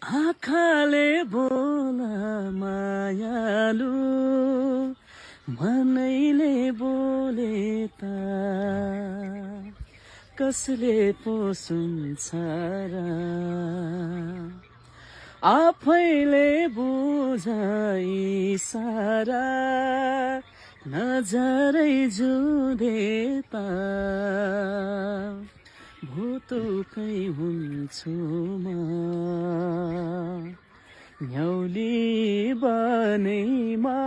आँखाले बोल मायालु मनैले बोले त कसले पो सुन्छ र आफैले बुझाइ सारा नजरै जुदे त भुतुकै हुन्छु म न्याउली बनेमा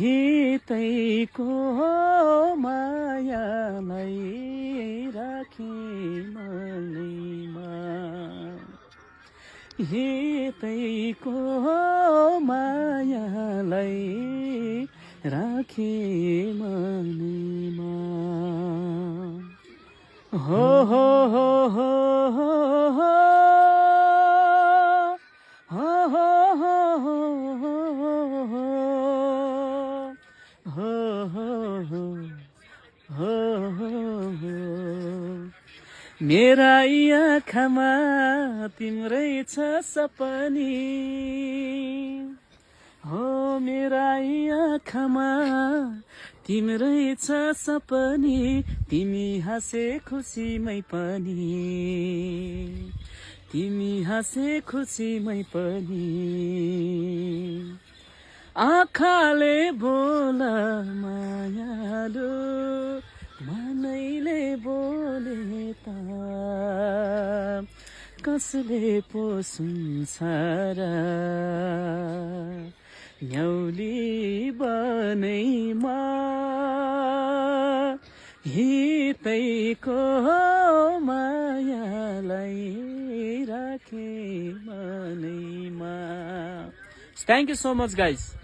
हितैको मायालाई राखे मनैमा हितैको मायालाई राखे मनैमा हो हो हो हो हो हो मेरा आँखामा तिम्रै छ सपनी हो मेरा आँखामा तिम्रै छ सपनी तिमी हाँसे खुसीमै पनि तिमी हाँसे खुसीमै पनि आँखाले बोल मायालु मनैले बोले त कसले पो सुन्छ र न्याउली बनेमा हितैको मायालाई राखे मनैमा. Thank you so much, guys.